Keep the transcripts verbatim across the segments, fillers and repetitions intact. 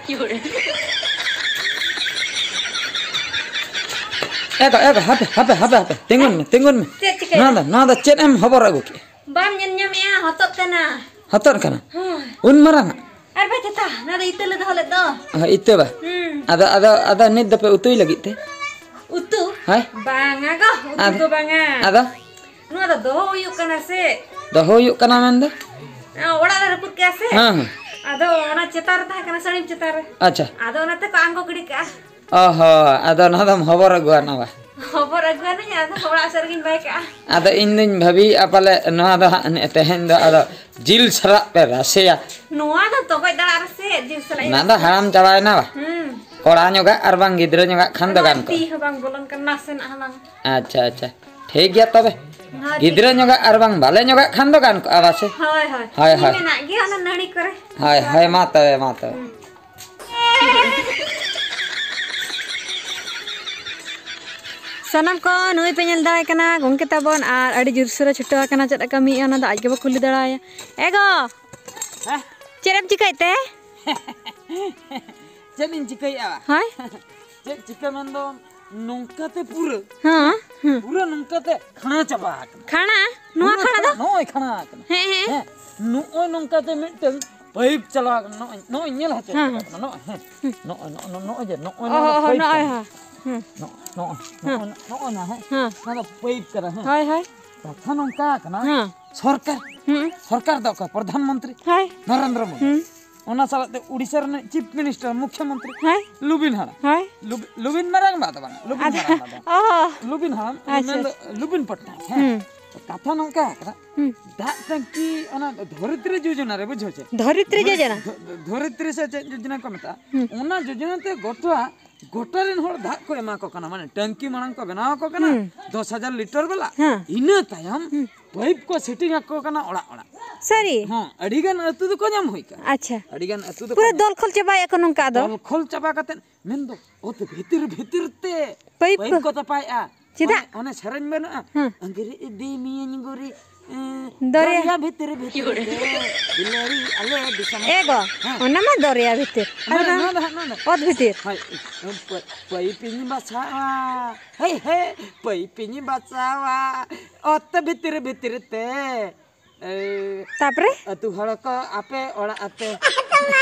ᱮ ᱜᱚ, ᱮ ᱜᱚ, ᱦᱟᱯᱮ, ᱦᱟᱯᱮ, ᱦᱟᱯᱮ, ᱦᱟᱯᱮ, ᱛᱤᱸᱜᱩᱱ ᱢᱮ, ᱛᱤᱸᱜᱩᱱ ᱢᱮ᱾ ᱪᱮᱫ ᱪᱤᱠᱟᱹᱭᱮᱱᱟ? ᱱᱚᱣᱟ ᱫᱚ, ᱱᱚᱣᱟ ᱫᱚ ᱪᱮᱫ ᱮᱢ ᱦᱚᱵᱚᱨ ᱟᱹᱜᱩ ᱠᱮᱫᱼᱟ? ᱵᱟᱢ ᱧᱮᱞ ᱧᱟᱢᱮᱜᱼᱟ, ᱦᱚᱛᱚᱫ ᱠᱟᱱᱟ᱾ ᱦᱚᱛᱚᱫ ᱠᱟᱱᱟ? ᱦᱳᱭ᱾ ᱩᱱ ᱢᱟᱨᱟᱝ ᱟᱜ? ᱟᱨ ᱵᱟᱭ ᱛᱮᱛᱟ, ᱱᱚᱣᱟ ᱫᱚ ᱤᱛᱟᱹ ᱞᱮ ᱫᱚᱦᱚ ᱞᱮᱫ ᱫᱚ᱾ ᱚ, ᱤᱛᱟᱹ ᱵᱟ? ᱦᱩᱸ᱾ ᱟᱫᱚ, ᱟᱫᱚ, ᱟᱫᱚ ᱱᱤᱛ ᱫᱚᱯᱮ ᱩᱛᱩᱭ ᱞᱟᱹᱜᱤᱫ ᱛᱮ? ᱩᱛᱩ? ᱦᱳᱭ᱾ ᱵᱟᱝᱟ ᱜᱚ, ᱩᱛᱩ ᱟᱫᱚ? ᱫᱚ ᱵᱟᱝᱟ᱾ ᱟᱫᱚ? ᱱᱚᱣᱟ ᱫᱚ ᱫᱚᱦᱚ ᱦᱩᱭᱩᱜ ᱠᱟᱱᱟ ᱥᱮ᱾ ᱫᱚᱦᱚ ᱦᱩᱭᱩᱜ ᱠᱟᱱᱟ ᱢᱮᱱᱫᱚ? ᱚᱲᱟᱜ ᱞᱮ ᱨᱟᱹᱯᱩᱫ ᱠᱮᱜᱼᱟ ᱥᱮ᱾ ᱦᱮᱸ, ᱦᱮᱸ᱾ ᱟᱫᱚ ᱚᱱᱟ ᱪᱮᱛᱟᱱ ᱨᱮ ᱛᱟᱦᱮᱸ ᱠᱟᱱᱟ, ᱥᱟᱹᱲᱤᱢ ᱪᱮᱛᱟᱱ ᱨᱮ᱾ ᱟᱪᱪᱷᱟ᱾ ᱟᱫᱚ ᱚᱱᱟᱛᱮ ᱠᱚ ᱟᱬᱜᱚ ᱜᱤᱰᱤ ᱠᱟᱜᱼᱟ᱾ ᱚ ᱦᱚᱸ, ᱟᱫᱚ ᱱᱚᱣᱟ ᱫᱚᱢ ᱦᱚᱵᱚᱨ ᱟᱹᱜᱩᱣᱟᱱᱟ ᱵᱟ? ᱦᱚᱵᱚᱨ ᱟᱹᱜᱩᱣᱟᱱᱟᱹᱧ, ᱟᱫᱚ ᱚᱲᱟᱜ ᱥᱮᱫ ᱨᱮᱜᱤᱧ ᱵᱟᱭ ᱠᱟᱜᱼᱟ᱾ ᱟᱫᱚ ᱤᱧ ᱫᱩᱧ ᱵᱷᱟᱹᱵᱤᱭᱮᱫᱼᱟ ᱯᱟᱞᱮ ᱱᱚᱣᱟ ᱫᱚ ᱦᱟᱸᱜ ᱛᱮᱦᱮᱧ ᱫᱚ ᱟᱫᱚ ᱡᱤᱞ ᱥᱟᱞᱟᱜ ᱯᱮ ᱨᱟᱥᱮᱭᱟ᱾ ᱱᱚᱣᱟ ᱫᱚ ᱛᱚᱜᱚᱡ ᱫᱟᱲᱟᱜ ᱨᱮᱥᱮ ᱡᱤᱞ ᱥᱟᱞᱟᱜ ᱤᱧ ᱚᱱᱟ ᱫᱚ ᱨᱟᱥᱮᱭᱟ᱾ ᱦᱟᱲᱟᱢ ᱪᱟᱵᱟᱭᱮᱱᱟ ᱵᱟ? ᱦᱩᱸ᱾ ᱠᱚᱲᱟ ᱧᱚᱜᱟᱜ ᱟᱨ ᱵᱟᱝ ᱜᱤᱫᱽᱨᱟᱹ ᱧᱚᱜᱟᱜ ᱠᱷᱟᱱ ᱫᱚ ᱚᱱᱟ ᱜᱟᱱ ᱛᱤ ᱠᱚᱜᱼᱟ᱾ ᱦᱚᱸ ᱵᱟᱝ ᱵᱚᱞᱚᱱ ᱠᱟᱱᱟ ᱱᱟᱥᱮᱱᱟᱜ ᱦᱚᱸ ᱵᱟᱝ᱾ ᱟᱪᱪᱷᱟ, ᱟᱪᱪᱷᱟ, ᱴᱷᱤᱠ ᱜᱮᱭᱟ ᱛᱚᱵᱮ᱾ ᱦᱳᱭ, ᱜᱤᱫᱽᱨᱟᱹ ᱴᱷᱤᱠ᱾ ᱧᱚᱜᱟᱜ ᱟᱨ ᱵᱟᱝ ᱵᱟᱞᱮ ᱧᱚᱜᱟᱜ ᱠᱷᱟᱱ ᱫᱚ ᱜᱟᱱ ᱠᱚᱜᱼᱟ ᱵᱟᱥᱮ? ᱦᱳᱭ, ᱦᱳᱭ᱾ ᱦᱳᱭ, ᱤᱧ ᱦᱳᱭ᱾ ᱢᱮᱱᱟᱜ ᱜᱮᱭᱟ ᱚᱱᱟ ᱱᱟᱹᱲᱤ ᱠᱚᱨᱮ᱾ ᱦᱳᱭ, ᱦᱳᱭ, ᱢᱟ ᱛᱚᱵᱮ, ᱢᱟ ᱛᱚᱵᱮ᱾ ᱦᱩᱸ᱾ ᱥᱟᱱᱟᱢ ᱠᱚ ᱱᱩᱭ ᱯᱮ ᱧᱮᱞ ᱫᱟᱲᱮ ᱠᱟᱱᱟ ᱜᱚᱢᱠᱮ ᱛᱟᱵᱚᱱ, ᱟᱨ ᱟᱹᱰᱤ ᱡᱳᱨᱥᱳᱨᱮ ᱪᱷᱩᱴᱟᱹᱣ ᱟᱠᱟᱱᱟ᱾ ᱪᱮᱫ ᱮ ᱠᱟᱹᱢᱤᱭᱮᱫᱼᱟ ᱚᱱᱟ ᱫᱚ ᱟᱡ ᱜᱮᱵᱚ ᱠᱩᱞᱤ ᱫᱟᱲᱮᱭᱟᱭᱟ᱾ ᱮ ᱜᱚ! ᱦᱮᱸ? ᱪᱮᱫ ᱮᱢ ᱪᱤᱠᱟᱹᱭᱮᱫ ᱛᱮ? ᱪᱮᱫ ᱤᱧ ᱪᱤᱠᱟᱹᱭᱮᱫᱼᱟ? ᱦᱳᱭ? ᱪᱮᱫ ᱪᱤᱠᱟᱹ ᱢᱮᱱᱫᱚ ᱱᱚᱝᱠᱟᱛᱮ ᱯᱩᱨᱟᱹ, ᱦᱮᱸ, ᱦᱮᱸ᱾ ᱯᱩᱨᱟᱹ ᱱᱚᱝᱠᱟᱛᱮ ᱠᱷᱟᱲᱟ ᱪᱟᱵᱟ ᱟᱠᱟᱱᱟ᱾ ᱠᱷᱟᱲᱟ? ᱱᱚᱣᱟ ᱯᱩᱨᱟᱹ ᱠᱷᱟᱲᱟ ᱫᱚ? ᱱᱚᱜᱼᱚᱭ ᱠᱷᱟᱲᱟ ᱟᱠᱟᱱᱟ᱾ ᱦᱮᱸ, ᱦᱮᱸ᱾ ᱦᱮᱸ, ᱱᱚᱜᱼᱚᱭ ᱱᱚᱝᱠᱟᱛᱮ ᱢᱤᱫᱴᱟᱝ ᱯᱟᱭᱤᱯ ᱪᱟᱞᱟᱣ ᱟᱠᱟᱱᱟ᱾ ᱱᱚᱜᱼᱚᱭ, ᱱᱚᱜᱼᱚᱭ ᱧᱮᱞ ᱦᱚᱪᱚ ᱦᱮᱸ, ᱦᱮᱸ᱾ ᱱᱚᱜᱼᱚᱭ, ᱦᱮᱸ᱾ ᱦᱩᱸ᱾ ᱱᱚᱜᱼᱚᱭ, ᱱᱚᱜᱼᱚᱭ, ᱱᱚᱜᱼᱚᱭ ᱡᱮ, ᱱᱚᱜᱼᱚᱭ ᱚ, ᱱᱚᱣᱟ ᱫᱚ ᱦᱚᱸ, ᱯᱟᱭᱤᱯ ᱱᱚᱜᱼᱚᱭ, ᱠᱟᱱᱟ᱾ ᱦᱮᱸ᱾ ᱱᱚᱜᱼᱚᱭ, ᱱᱚᱜᱼᱚᱭ, ᱱᱚᱜᱼᱚᱭ ᱱᱟ, ᱦᱮᱸ᱾ ᱦᱮᱸ᱾ ᱱᱚᱣᱟ ᱫᱚ ᱯᱟᱭᱤᱯ ᱠᱟᱱᱟ, ᱦᱮᱸ᱾ ᱦᱳᱭ, ᱦᱳᱭ᱾ ᱠᱟᱛᱷᱟ ᱱᱚᱝᱠᱟ ᱠᱟᱱᱟ, ᱦᱮᱸ᱾ ᱥᱚᱨᱠᱟᱨ, ᱦᱩᱸ᱾ ᱥᱚᱨᱠᱟᱨ ᱫᱚ ᱚᱠᱚᱭ? ᱯᱨᱚᱫᱷᱟᱱ ᱢᱚᱱᱛᱨᱤ ᱦᱳᱭ᱾ ᱱᱚᱨᱮᱱᱫᱨᱚ ᱢᱳᱫᱤ᱾ ᱦᱩᱸ᱾ ᱚᱱᱟ ᱥᱟᱞᱟᱜ ᱛᱮ ᱳᱰᱤᱥᱟ ᱨᱮᱱ ᱪᱤᱯ ᱢᱤᱱᱤᱥᱴᱟᱨ, ᱢᱩᱠᱷᱭᱚ ᱢᱚᱱᱛᱨᱤ ᱦᱳᱭ᱾ ᱞᱩᱵᱤᱱ ᱦᱟᱲᱟᱢ᱾ ᱦᱳᱭ᱾ ᱞᱩᱵᱤ-, ᱞᱩᱵᱤᱱ ᱢᱟᱨᱟᱝᱵᱟ ᱫᱚ ᱵᱟᱝ, ᱞᱩᱵᱤᱱ ᱟᱫᱚ, ᱢᱟᱨᱟᱝᱵᱟ ᱫᱚ᱾ ᱚ᱾ ᱞᱩᱵᱤᱱ ᱦᱟᱲᱟᱢ, ᱟᱪᱪᱷᱟ, ᱢᱮᱱᱫᱚ ᱟᱪᱪᱷᱟ᱾ ᱞᱩᱵᱤᱱ ᱯᱟᱴᱱᱟᱭᱮᱠ, ᱦᱮᱸ᱾ ᱦᱩᱸ᱾ ᱠᱟᱛᱷᱟ ᱱᱚᱝᱠᱟ ᱠᱟᱱᱟ, ᱦᱩᱸ᱾ ᱫᱟᱜ ᱴᱟᱝᱠᱤ ᱚᱱᱟ ᱫᱷᱚᱨᱤᱛᱨᱤ ᱡᱳᱡᱚᱱᱟ ᱨᱮ, ᱵᱩᱡᱷᱟᱹᱣ ᱪᱮ? ᱫᱷᱚᱨᱤᱛᱨᱤ ᱫᱷᱚᱨᱤ-, ᱡᱳᱡᱚᱱᱟ? ᱫᱷᱚ-, ᱫᱷᱚᱨᱤᱛᱨᱤ ᱥᱮ ᱪᱮᱫ ᱡᱳᱡᱚᱱᱟ ᱠᱚ ᱢᱮᱛᱟᱜᱼᱟ? ᱦᱩᱸ᱾ ᱚᱱᱟ ᱡᱳᱡᱚᱱᱟ ᱛᱮ ᱜᱚᱴᱟ, ᱜᱚᱴᱟ ᱨᱮᱱ ᱦᱚᱲ ᱫᱟᱜ ᱠᱚ ᱮᱢᱟ ᱠᱚ ᱠᱟᱱᱟ, ᱢᱟᱱᱮ ᱴᱟᱝᱠᱤ ᱢᱟᱲᱟᱝ ᱠᱚ ᱵᱮᱱᱟᱣ ᱟᱠᱚ ᱠᱟᱱᱟ, ᱦᱩᱸ᱾ ᱫᱚᱥ ᱦᱟᱡᱟᱨ ᱞᱤᱴᱟᱨ ᱵᱟᱞᱟ᱾ ᱦᱮᱸ᱾ ᱤᱱᱟᱹ ᱛᱟᱭᱚᱢ ᱦᱩᱸ᱾ ᱯᱟᱭᱤᱯ ᱠᱚ ᱥᱮᱴᱤᱝ ᱟᱠᱚ ᱠᱟᱱᱟ ᱚᱲᱟᱜ ᱚᱲᱟᱜ᱾ ᱥᱟᱹᱨᱤ? ᱦᱚᱸ, ᱟᱹᱰᱤ ᱜᱟᱱ ᱟᱹᱛᱩ ᱫᱚᱠᱚ ᱧᱟᱢ ᱦᱩᱭ ᱠᱟᱱᱟ᱾ ᱟᱪᱪᱷᱟ᱾ ᱟᱹᱰᱤ ᱜᱟᱱ ᱟᱹᱛᱩ ᱫᱚᱠᱚ ᱯᱩᱨᱟᱹ ᱧᱟᱢ᱾ ᱫᱚᱞ ᱠᱷᱚᱞ ᱪᱟᱵᱟᱭᱮᱫ ᱠᱚ ᱱᱚᱝᱠᱟ ᱟᱫᱚ? ᱫᱚᱞ ᱠᱷᱚᱞ ᱪᱟᱵᱟ ᱠᱟᱛᱮ ᱢᱮᱱᱫᱚ ᱚᱛ ᱵᱷᱤᱛᱤᱨ ᱵᱷᱤᱛᱤᱨ ᱛᱮ ᱯᱟᱭᱤᱯ ᱯᱟᱭᱤᱯ ᱠᱚ? ᱠᱚ ᱛᱟᱯᱟᱭᱮᱜᱼᱟ᱾ ᱪᱮᱫᱟᱜ? ᱚᱱᱮ, ᱚᱱᱮ ᱥᱮᱨᱮᱧ ᱵᱟᱹᱱᱩᱜᱼᱟ? ᱦᱮᱸ᱾ ᱟᱝᱜᱽᱨᱮᱡᱽ ᱤᱫᱤ ᱢᱤᱭᱟᱹᱧ ᱜᱳᱨᱤ, ᱮᱸ, ᱫᱚᱨᱭᱟ᱾ ᱫᱚᱨᱭᱟ ᱵᱷᱤᱛᱤᱨ ᱵᱷᱤᱛᱤᱨ ᱛᱮ ᱵᱤᱞᱟᱹᱲᱤ ᱟᱞᱮ ᱫᱤᱥᱚᱢ᱾ ᱮ ᱜᱚ, ᱦᱮᱸ᱾ ᱚᱱᱟ ᱢᱟ ᱫᱚᱨᱭᱟ ᱵᱷᱤᱛᱤᱨ᱾ ᱟᱫᱚ ᱱᱚᱣᱟ, ᱱᱚᱣᱟ ᱫᱚ ᱦᱟᱸᱜ, ᱱᱚᱣᱟ ᱫᱚ᱾ ᱚᱛ ᱵᱷᱤᱛᱤᱨ᱾ ᱦᱳᱭ, ᱯᱟᱹ-, ᱯᱟᱹᱭᱤᱯ ᱤᱧ ᱵᱟᱪᱷᱟᱣᱟ, ᱦᱮᱭ, ᱦᱮᱭ, ᱯᱟᱹᱭᱤᱯ ᱤᱧ ᱵᱟᱪᱷᱟᱣᱟ, ᱚᱛ ᱵᱷᱤᱛᱤᱨ ᱵᱷᱤᱛᱤᱨ ᱛᱮ᱾ ᱮ, ᱛᱟᱯᱚᱨᱮ? ᱟᱹᱛᱩ ᱦᱚᱲ ᱠᱚ ᱟᱯᱮ ᱚᱲᱟᱜ ᱟᱯᱮ᱾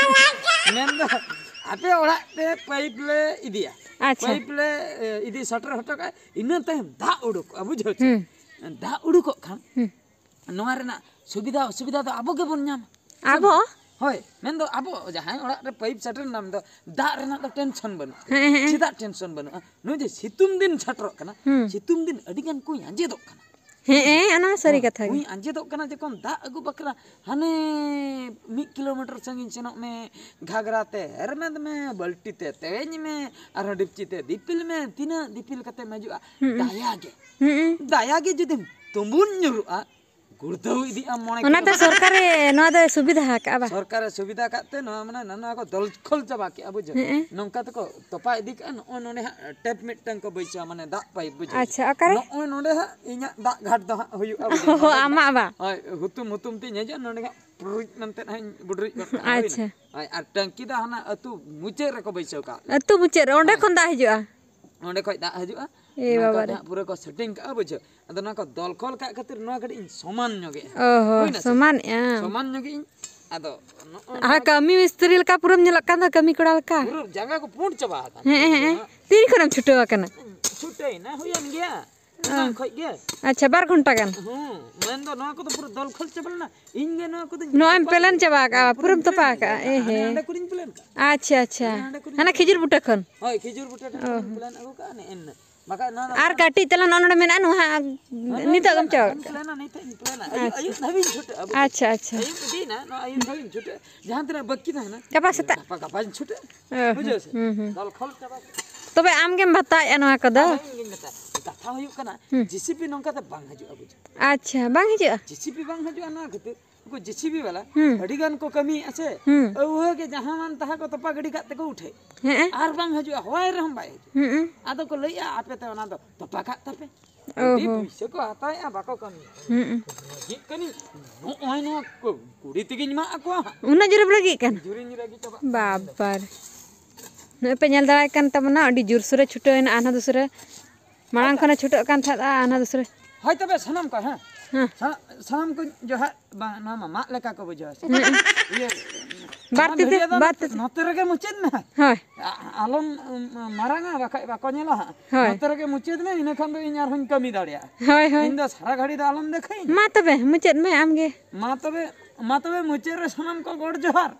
ᱢᱮᱱᱫᱚ ᱟᱯᱮ ᱚᱲᱟᱜ ᱛᱮ ᱯᱟᱭᱤᱯ ᱞᱮ ᱤᱫᱤᱭᱟ᱾ ᱟᱪᱪᱷᱟ᱾ ᱯᱟᱭᱤᱯ ᱞᱮ, ᱮ, ᱤᱫᱤ ᱥᱮᱴᱮᱨ ᱦᱚᱴᱚ ᱠᱟᱜᱼᱟ, ᱤᱱᱟᱹ ᱛᱟᱭᱚᱢ ᱫᱟᱜ ᱩᱰᱩᱠᱚᱜᱼᱟ, ᱵᱩᱡᱷᱟᱹᱣ ᱪᱮ? ᱦᱩᱸ᱾ ᱫᱟᱜ ᱩᱰᱩᱠᱚᱜ ᱠᱷᱟᱱ ᱦᱩᱸ᱾ ᱱᱚᱣᱟ ᱨᱮᱱᱟᱜ ᱥᱩᱵᱤᱫᱷᱟ ᱚᱥᱩᱵᱤᱫᱷᱟ ᱫᱚ ᱟᱵᱚ ᱜᱮᱵᱚᱱ ᱧᱟᱢᱟ᱾ ᱟᱵᱚ? ᱦᱳᱭ, ᱢᱮᱱᱫᱚ ᱟᱵᱚ ᱡᱟᱦᱟᱸᱭ ᱚᱲᱟᱜ ᱨᱮ ᱯᱟᱭᱤᱯ ᱥᱮᱴᱮᱨ ᱮᱱᱟ, ᱢᱮᱱᱫᱚ ᱫᱟᱜ ᱨᱮᱱᱟᱜ ᱫᱚ ᱴᱮᱱᱥᱚᱱ ᱵᱟᱹᱱᱩᱜᱼᱟ᱾ ᱦᱮᱸ, ᱦᱮᱸ᱾ ᱪᱮᱫᱟᱜ ᱴᱮᱱᱥᱚᱱ ᱵᱟᱹᱱᱩᱜᱼᱟ? ᱱᱚᱜᱼᱚᱭ ᱡᱮ ᱥᱤᱛᱩᱝ ᱫᱤᱱ ᱥᱮᱴᱮᱨᱚᱜ ᱠᱟᱱᱟ, ᱦᱩᱸ᱾ ᱥᱤᱛᱩᱝ ᱫᱤᱱ ᱟᱹᱰᱤ ᱜᱟᱱ ᱠᱩᱸᱧ ᱟᱸᱡᱮᱫᱚᱜ ᱠᱟᱱᱟ᱾ ᱦᱮᱸ, ᱦᱮᱸ, ᱚᱱᱟ ᱦᱚᱸ ᱥᱟᱹᱨᱤ ᱦᱮᱸ, ᱠᱟᱛᱷᱟ ᱜᱮ᱾ ᱠᱩᱸᱧ ᱟᱸᱡᱮᱫᱚᱜ ᱠᱟᱱᱟ, ᱡᱚᱠᱷᱚᱱ ᱫᱟᱜ ᱟᱹᱜᱩ ᱵᱟᱠᱷᱨᱟ ᱦᱟᱱᱮ ᱢᱤᱫ ᱠᱤᱞᱳᱢᱤᱴᱟᱨ ᱥᱟᱺᱜᱤᱧ ᱥᱮᱱᱚᱜ ᱢᱮ, ᱜᱷᱟᱜᱽᱨᱟ ᱛᱮ ᱦᱮᱨᱢᱮᱫ ᱢᱮ, ᱵᱟᱹᱞᱴᱤ ᱛᱮ ᱛᱮᱣᱮᱧ ᱢᱮ, ᱟᱨᱦᱚᱸ ᱰᱤᱯᱪᱤ ᱛᱮ ᱫᱤᱯᱤᱞ ᱢᱮ, ᱛᱤᱱᱟᱹᱜ ᱫᱤᱯᱤᱞ ᱠᱟᱛᱮᱢ ᱦᱤᱡᱩᱜᱼᱟ? ᱦᱩᱸ᱾ ᱫᱟᱭᱟ ᱜᱮ, ᱦᱩᱸ᱾ ᱫᱟᱭᱟ ᱜᱮ ᱡᱩᱫᱤᱢ ᱛᱩᱸᱵᱩᱱ ᱧᱩᱨᱩᱜᱼᱟ, ᱜᱩᱲᱫᱟᱹᱣ ᱤᱫᱤᱜᱼᱟ ᱢᱚᱬᱮ ᱚᱱᱟᱛᱮ ᱠᱤᱞᱳᱢᱤᱴᱟᱨ᱾ ᱥᱚᱨᱠᱟᱨᱮ ᱱᱚᱣᱟ ᱫᱚᱭ ᱥᱩᱵᱤᱫᱷᱟ ᱟᱠᱟᱫᱼᱟ ᱵᱟ? ᱥᱚᱨᱠᱟᱨᱮ ᱥᱩᱵᱤᱫᱷᱟ ᱟᱠᱟᱫ ᱛᱮ ᱱᱚᱣᱟ ᱢᱟᱱᱮ ᱱᱚᱣᱟ ᱠᱚ ᱫᱚᱞ ᱠᱷᱚᱞ ᱪᱟᱵᱟ ᱠᱮᱜᱼᱟ, ᱵᱩᱡᱷᱟᱹᱣ? ᱦᱮᱸ᱾ ᱱᱚᱝᱠᱟ ᱛᱮᱠᱚ ᱛᱚᱯᱟ ᱤᱫᱤ ᱠᱟᱜᱼᱟ᱾ ᱱᱚᱜᱼᱚᱭ ᱱᱚᱰᱮ ᱦᱟᱸᱜ ᱴᱮᱯ ᱢᱤᱫᱴᱟᱝ ᱠᱚ ᱵᱟᱹᱭᱥᱟᱹᱣᱟ, ᱢᱟᱱᱮ ᱫᱟᱜ ᱯᱟᱭᱤᱯ, ᱵᱩᱡᱷᱟᱹᱣ? ᱟᱪᱪᱷᱟ, ᱚᱠᱟᱨᱮ? ᱱᱚᱜᱼᱚᱭ ᱱᱚᱰᱮ ᱦᱟᱸᱜ ᱤᱧᱟᱹᱜ ᱫᱟᱜ ᱜᱷᱟᱴ ᱫᱚ ᱦᱟᱸᱜ ᱦᱩᱭᱩᱜᱼᱟ, ᱵᱩᱡᱷᱟᱹᱣ? ᱚ, ᱟᱢᱟᱜ ᱵᱟ? ᱦᱳᱭ, ᱦᱩᱛᱩᱢ ᱦᱩᱛᱩᱢ ᱛᱤᱧ ᱦᱤᱡᱩᱜᱼᱟ, ᱱᱚᱰᱮ ᱦᱟᱸᱜ ᱯᱨᱩᱡ ᱢᱮᱱᱛᱮ ᱦᱟᱸᱜ ᱤᱧ ᱵᱩᱰᱨᱩᱡ ᱜᱚᱫ ᱠᱟᱜᱼᱟ, ᱦᱩᱭᱱᱟ? ᱟᱪᱪᱷᱟ᱾ ᱦᱳᱭ, ᱟᱨ ᱴᱟᱝᱠᱤ ᱫᱚ ᱦᱟᱱᱟ ᱟᱹᱛᱩ ᱢᱩᱪᱟᱹᱫ ᱨᱮᱠᱚ ᱵᱟᱹᱭᱥᱟᱹᱣ ᱠᱟᱜᱼᱟ᱾ ᱟᱹᱛᱩ ᱢᱩᱪᱟᱹᱫ ᱨᱮ, ᱚᱸᱰᱮ ᱦᱳᱭ᱾ ᱠᱷᱚᱱ ᱫᱟᱜ ᱦᱤᱡᱩᱜᱼᱟ? ᱚᱸᱰᱮ ᱠᱷᱚᱡ ᱫᱟᱜ ᱦᱤᱡᱩᱜᱼᱟ᱾ ᱮ ᱱᱚᱣᱟ ᱠᱚ ᱵᱟᱵᱟ ᱨᱮ᱾ ᱦᱟᱸᱜ ᱯᱩᱨᱟᱹ ᱠᱚ ᱥᱮᱴᱤᱝ ᱠᱟᱜᱼᱟ, ᱵᱩᱡᱷᱟᱹᱣ᱾ ᱟᱫᱚ ᱱᱚᱣᱟ ᱠᱚ ᱫᱚᱞ ᱠᱷᱚᱞ ᱠᱟᱜ ᱠᱷᱟᱹᱛᱤᱨ ᱱᱚᱣᱟ ᱠᱟᱹᱴᱤᱡ ᱤᱧ ᱥᱚᱢᱟᱱ ᱧᱚᱜᱮᱜᱼᱟ᱾ ᱚ ᱦᱚ, ᱦᱩᱭᱱᱟ ᱥᱮ? ᱥᱚᱢᱟᱱᱮᱜᱼᱟ᱾ ᱥᱚᱢᱟᱱ ᱧᱚᱜᱮᱜ ᱤᱧ᱾ ᱟᱫᱚ ᱱᱚᱜᱼᱚᱭ ᱟᱨ ᱱᱚᱣᱟ ᱠᱟᱹᱢᱤ ᱢᱤᱥᱛᱨᱤ ᱞᱮᱠᱟ ᱯᱩᱨᱟᱹᱢ ᱧᱮᱞᱚᱜ ᱠᱟᱱ ᱫᱚ, ᱠᱟᱹᱢᱤ ᱠᱚᱲᱟ ᱞᱮᱠᱟ᱾ ᱯᱩᱨᱟᱹ ᱡᱟᱸᱜᱟ ᱠᱚ ᱯᱩᱸᱰ ᱪᱟᱵᱟ ᱟᱠᱟᱱ ᱦᱮᱸ, ᱛᱤᱧᱟ᱾ ᱦᱮᱸ, ᱦᱮᱸ᱾ ᱛᱤᱱ ᱠᱷᱚᱱᱮᱢ ᱪᱷᱩᱴᱟᱹᱣ ᱟᱠᱟᱱᱟ? ᱪᱷᱩᱴᱟᱹᱭᱮᱱᱟ, ᱦᱩᱭᱮᱱ ᱜᱮᱭᱟ᱾ ᱚ᱾ ᱮᱱᱟᱝ ᱠᱷᱚᱡ ᱜᱮ᱾ ᱟᱪᱪᱷᱟ, ᱵᱟᱨ ᱜᱷᱚᱱᱴᱟ ᱜᱟᱱ? ᱦᱮᱸ, ᱢᱮᱱᱫᱚ ᱱᱚᱣᱟ ᱠᱚᱫᱚ ᱯᱩᱨᱟᱹ ᱫᱚᱞ ᱠᱷᱚᱞ ᱪᱟᱵᱟ ᱞᱮᱱᱟ᱾ ᱤᱧ ᱜᱮ ᱱᱚᱣᱟ ᱠᱚᱫᱚᱧ ᱱᱚᱜᱼᱚᱭ ᱮᱢ ᱛᱚᱯᱟ ᱯᱮᱞᱮᱱ ᱠᱮᱫᱟ᱾ ᱪᱟᱵᱟ ᱟᱠᱟᱜᱼᱟ, ᱦᱮᱸ, ᱯᱩᱨᱟᱹᱢ ᱯᱩᱨᱟᱹᱧ ᱛᱚᱯᱟ ᱯᱮᱞᱮᱱ ᱟᱠᱟᱜᱼᱟ᱾ ᱠᱮᱫᱟ᱾ ᱮ ᱦᱟᱱᱮ ᱦᱮᱸ᱾ ᱦᱟᱸᱰᱮ ᱠᱚᱨᱮᱧ ᱯᱞᱮᱱ ᱠᱟᱜᱼᱟ᱾ ᱟᱪᱪᱷᱟ, ᱟᱪᱪᱷᱟ᱾ ᱦᱟᱱᱮ ᱦᱟᱸᱰᱮ ᱠᱚᱨᱮᱧ ᱦᱟᱱᱟ ᱯᱞᱮᱱ ᱠᱷᱤᱡᱩᱨ ᱠᱟᱜᱼᱟ᱾ ᱵᱩᱴᱟᱹ ᱠᱷᱚᱱ? ᱦᱳᱭ, ᱠᱷᱤᱡᱩᱨ ᱵᱩᱴᱟᱹ ᱴᱷᱮᱱ ᱚ᱾ ᱠᱷᱚᱱᱤᱧ ᱯᱞᱮᱱ ᱟᱹᱜᱩ ᱠᱟᱜᱼᱟ, ᱱᱮᱜᱼᱮ ᱱᱤᱱᱟᱹᱜ᱾ ᱵᱟᱠᱷᱟᱡ ᱱᱚᱣᱟ ᱫᱚ ᱟᱨ ᱠᱟᱹᱴᱤᱡ ᱛᱟᱞᱟᱝ ᱱᱚᱜᱼᱚ ᱱᱚᱰᱮ ᱢᱮᱱᱟᱜᱼᱟ, ᱱᱚᱣᱟ ᱦᱟᱸᱜ ᱦᱳᱭ, ᱱᱤᱛᱚᱜ ᱜᱮᱢ ᱯᱞᱮᱱᱟ, ᱪᱟᱵᱟ ᱦᱟᱸᱜ ᱠᱟᱜᱼᱟ᱾ ᱯᱞᱮᱱᱟ, ᱱᱤᱛ ᱦᱟᱸᱜ ᱤᱧ ᱯᱞᱮᱱᱟ᱾ ᱟᱹᱭᱩᱵ, ᱟᱪᱪᱷᱟ᱾ ᱟᱹᱭᱩᱵ ᱫᱷᱟᱹᱵᱤᱡ ᱤᱧ ᱪᱷᱩᱴᱟᱹᱜᱼᱟ, ᱵᱩᱡᱷᱟᱹᱣ᱾ ᱟᱪᱪᱷᱟ, ᱟᱪᱪᱷᱟ᱾ ᱟᱹᱭᱩᱵ ᱤᱫᱤᱭᱮᱱᱟ, ᱱᱚᱣᱟ ᱟᱹᱭᱩᱵ ᱫᱷᱟᱹᱵᱤᱡ ᱤᱧ ᱪᱷᱩᱴᱟᱹᱜᱼᱟ᱾ ᱡᱟᱦᱟᱸ ᱛᱤᱱᱟᱹᱜ ᱵᱟᱹᱠᱤ ᱛᱟᱦᱮᱱᱟ, ᱜᱟᱯᱟ ᱥᱮᱛᱟᱜ᱾ ᱜᱟᱯᱟ, ᱜᱟᱯᱟᱧ ᱪᱷᱩᱴᱟᱹᱜᱼᱟ᱾ ᱚ, ᱵᱩᱡᱷᱟᱹᱣ ᱥᱮ? ᱦᱩᱸ, ᱦᱩᱸ᱾ ᱫᱚᱞ ᱠᱷᱚᱞ ᱪᱟᱵᱟ ᱠᱟᱛᱮ᱾ ᱛᱚᱵᱮ ᱟᱢ ᱜᱮᱢ ᱵᱷᱟᱛᱟᱣᱮᱫᱼᱟ ᱱᱚᱣᱟ ᱠᱚᱫᱚ? ᱟᱫᱚ ᱤᱧ ᱜᱤᱧ ᱢᱮᱛᱟᱜᱼᱟ᱾ ᱠᱟᱛᱷᱟ ᱦᱩᱭᱩᱜ ᱠᱟᱱᱟ, ᱦᱩᱸ᱾ ᱡᱮ ᱥᱤ ᱵᱤ ᱱᱚᱝᱠᱟ ᱛᱮ ᱵᱟᱝ ᱦᱤᱡᱩᱜᱼᱟ, ᱵᱩᱡᱷᱟᱹᱣ᱾ ᱟᱪᱪᱷᱟ, ᱵᱟᱝ ᱦᱤᱡᱩᱜᱼᱟ? ᱡᱮ ᱥᱤ ᱵᱤ ᱵᱟᱝ ᱦᱤᱡᱩᱜᱼᱟ, ᱱᱚᱣᱟ ᱠᱷᱟᱹᱛᱤᱨ ᱩᱱᱠᱩ ᱡᱮ ᱥᱤ ᱵᱤ ᱵᱟᱞᱟ ᱦᱩᱸ᱾ ᱟᱹᱰᱤ ᱜᱟᱱ ᱠᱚ ᱠᱟᱹᱢᱤᱭᱮᱫᱼᱟ ᱥᱮ, ᱦᱩᱸ᱾ ᱟᱹᱣᱦᱟᱹ ᱜᱮ ᱡᱟᱦᱟᱸ ᱢᱟᱱ ᱛᱟᱦᱟᱸ ᱠᱚ ᱛᱚᱯᱟ ᱜᱤᱰᱤ ᱠᱟᱜ ᱛᱮᱠᱚ ᱩᱴᱷᱟᱹᱭ᱾ ᱦᱮᱸ᱾ ᱟᱨ ᱵᱟᱝ ᱦᱤᱡᱩᱜᱼᱟ, ᱦᱚᱭ ᱨᱮᱦᱚᱸ ᱵᱟᱭ ᱦᱤᱡᱩᱜᱼᱟ᱾ ᱦᱩᱸ᱾ ᱟᱫᱚ ᱠᱚ ᱞᱟᱹᱭᱮᱫᱼᱟ, "ᱟᱯᱮ ᱛᱮ ᱚᱱᱟ ᱫᱚ ᱛᱚᱯᱟ ᱠᱟᱜ ᱛᱟᱯᱮ, ᱟᱹᱰᱤ ᱚᱦᱚ᱾ ᱯᱩᱭᱥᱟᱹ ᱠᱚ ᱦᱟᱛᱟᱣᱮᱫᱼᱟ, ᱵᱟᱠᱚ ᱠᱟᱹᱢᱤᱭᱟ᱾ ᱦᱩᱸ᱾ ᱨᱟᱹᱜᱤᱜ ᱠᱟᱹᱱᱟᱹᱧ, ᱱᱚᱜᱼᱚᱭ ᱱᱚᱣᱟ ᱠᱩ-, ᱠᱩᱲᱤ ᱛᱮᱜᱤᱧ ᱢᱟᱜ ᱟᱠᱚᱣᱟ ᱦᱟᱸᱜ᱾ ᱩᱱᱟᱹᱜ ᱡᱳᱨᱮᱢ ᱨᱟᱹᱜᱤᱜ ᱠᱟᱱᱟ? ᱡᱳᱨᱤᱧ ᱨᱟᱹᱜᱤ ᱪᱟᱵᱟᱜ ᱠᱟᱱᱟ᱾ ᱵᱟᱵᱟᱨ᱾ ᱱᱚᱜᱼᱚᱭ ᱯᱮ ᱧᱮᱞ ᱫᱟᱲᱮᱭᱟᱜ ᱠᱟᱱ ᱛᱟᱵᱚᱱᱟ, ᱟᱹᱰᱤ ᱡᱳᱨᱥᱳᱨᱮ ᱪᱷᱩᱴᱟᱹᱣ ᱮᱱᱟ, ᱟᱨᱦᱚᱸ ᱫᱩᱥᱨᱟᱹ ᱢᱟᱲᱟᱝ ᱠᱷᱚᱱᱮ ᱪᱷᱩᱴᱟᱹᱜ ᱠᱟᱱ ᱛᱟᱦᱮᱸᱫ, ᱟᱨᱦᱚᱸ ᱫᱩᱥᱨᱟᱹ᱾ ᱦᱳᱭ ᱛᱚᱵᱮ ᱥᱟᱱᱟᱢ ᱠᱚ, ᱦᱮᱸ? ᱦᱮᱸ᱾ ᱥᱟ-, ᱥᱟᱱᱟᱢ ᱠᱚ ᱡᱚᱦᱟᱨ, ᱵᱟᱝ, ᱱᱚᱣᱟ ᱢᱟ ᱢᱟᱜ ᱞᱮᱠᱟ ᱠᱚ ᱵᱩᱡᱷᱟᱹᱣᱟ ᱥᱮ? ᱦᱮᱸ᱾ ᱤᱭᱟᱹ, ᱵᱟᱨ ᱚᱱᱟ ᱛᱤ ᱛᱮ, ᱵᱷᱤᱰᱤᱭᱳ ᱫᱚ ᱵᱟᱨ ᱱᱚᱛᱮ, ᱛᱤ ᱛᱮ᱾ ᱱᱚᱛᱮ ᱨᱮᱜᱮ ᱢᱩᱪᱟᱹᱫ ᱢᱮ᱾ ᱦᱳᱭ᱾ ᱟ-, ᱟᱞᱚᱢ, ᱩᱢ, ᱢᱟᱨᱟᱝᱟ, ᱵᱟᱠᱷᱟᱡ ᱵᱟᱠᱚ ᱧᱮᱞᱟ ᱦᱟᱸᱜ᱾ ᱦᱳᱭ᱾ ᱱᱚᱛᱮ ᱨᱮᱜᱮ ᱢᱩᱪᱟᱹᱫ ᱢᱮ, ᱤᱱᱟᱹ ᱠᱷᱟᱱ ᱫᱚ ᱤᱧ ᱟᱨᱦᱚᱸᱧ ᱠᱟᱹᱢᱤ ᱫᱟᱲᱮᱭᱟᱜᱼᱟ᱾ ᱦᱳᱭ, ᱦᱳᱭ᱾ ᱤᱧ ᱫᱚ ᱥᱟᱨᱟ ᱜᱷᱟᱹᱲᱤ ᱫᱚ ᱟᱞᱚᱢ ᱫᱮᱠᱷᱟᱹᱧ᱾ ᱢᱟ ᱛᱚᱵᱮ, ᱢᱩᱪᱟᱹᱫ ᱢᱮ ᱟᱢᱜᱮ᱾ ᱢᱟ ᱛᱚᱵᱮ, ᱢᱟ ᱛᱚᱵᱮ ᱢᱩᱪᱟᱹᱫ ᱨᱮ ᱥᱟᱱᱟᱢ ᱠᱚ ᱜᱚᱰ ᱡᱚᱦᱟᱨ᱾